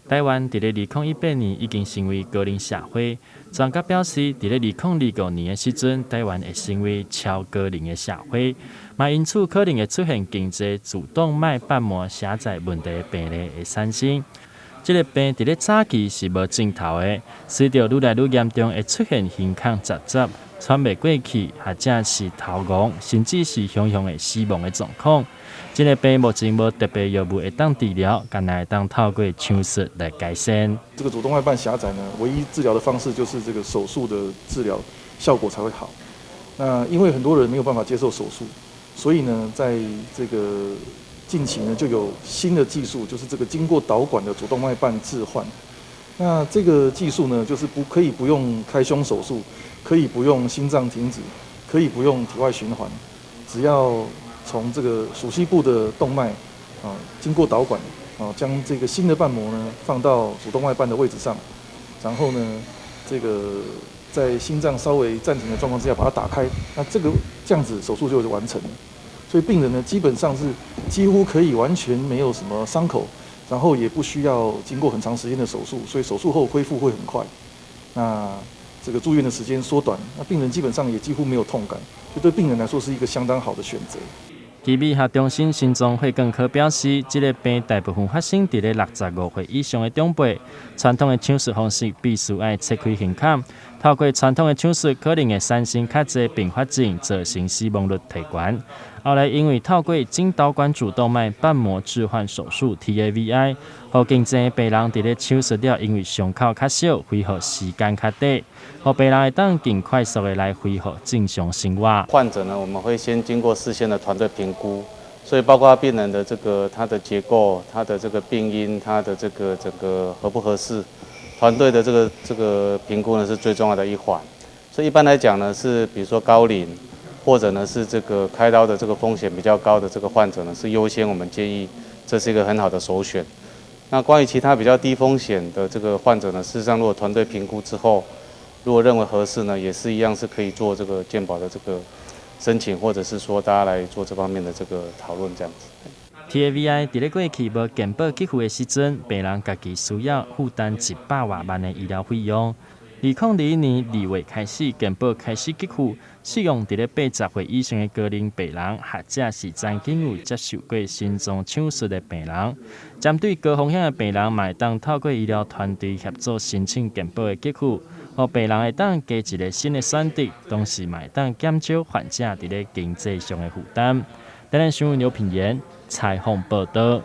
台灣佇咧2018年已經成為高齡社會，專家表示，佇咧2025年的時陣，台灣會成為超高齡的社會，嘛因此可能會出現更濟主動脈瓣膜狹窄問題的病例會產生。這个病佇咧早期是無症頭的，隨著愈來愈嚴重，會出現胸腔雜雜、喘袂過氣，或者是頭暈，甚至是雄雄的死亡的狀況。這个病目前無特別藥物會當治療，干焦會當透過手術來改善。這個主動脈瓣狹窄呢，唯一治療的方式就是這個手術的治療效果才會好。那因為很多人沒有辦法接受手術，所以呢，在這個近期呢，就有新的技術，就是這個經過導管的主動脈瓣置換。那這個技術呢，就是不可以不用開胸手術，可以不用心臟停止，可以不用體外循環，只要從這個鼠蹊部的動脈啊，經過導管啊，將這個新的瓣膜呢放到主動脈瓣的位置上，然後呢，這個在心臟稍微暫停的狀況之下把它打開，那這個這樣子手術就完成了。所以病人呢，基本上是幾乎可以完全沒有什麼傷口，然後也不需要經過很長時間的手術，所以手術後恢復會很快。那這個住院的時間縮短，那病人基本上也幾乎沒有痛感，就對病人來說是一個相當好的選擇。奇美學中心心臟血管科表示，這个病大部分發生佇咧65歲以上的長輩。傳統的手術方式必須愛切開胸腔，透過傳統的手術可能會產生較濟併發症，造成死亡率提懸。後來因為透過經導管主動脈瓣膜置換手術（TAVI），予更濟病人佇咧手術了，因為傷口較小，恢復時間較短，予病人會當更快速的來恢復正常生活。患者呢，我們會先經過事先的團隊評估，所以包括病人的這個他的結構、他的這個病因、他的這個整個合不合適，團隊的這個評估呢是最重要的一環。所以一般來講呢，是比如說高齡，或者呢是這個開刀的這個風險比較高的這個患者呢，是優先我們建議這是一個很好的首選。那關於其他比較低風險的這個患者呢，事實上如果團隊評估之後，如果認為合適呢，也是一樣是可以做這個健保的這個申請，或者是說大家來做這方面的這個討論這樣子。 TAVI 佇咧過去無健保給付的時陣，病人家己需要負擔100外萬的醫療費用。2021年2月開始，健保開始給付，適用佇咧80歲以上的高齡病人，或者是曾經有接受過心臟手術的病人。針對高風險的病人，嘛會當透過醫療團隊協助申請健保的給付，予病人會當加一個新的選擇，同時嘛會當減少患者佇咧經濟上的負擔。台南新聞劉品言採訪報道。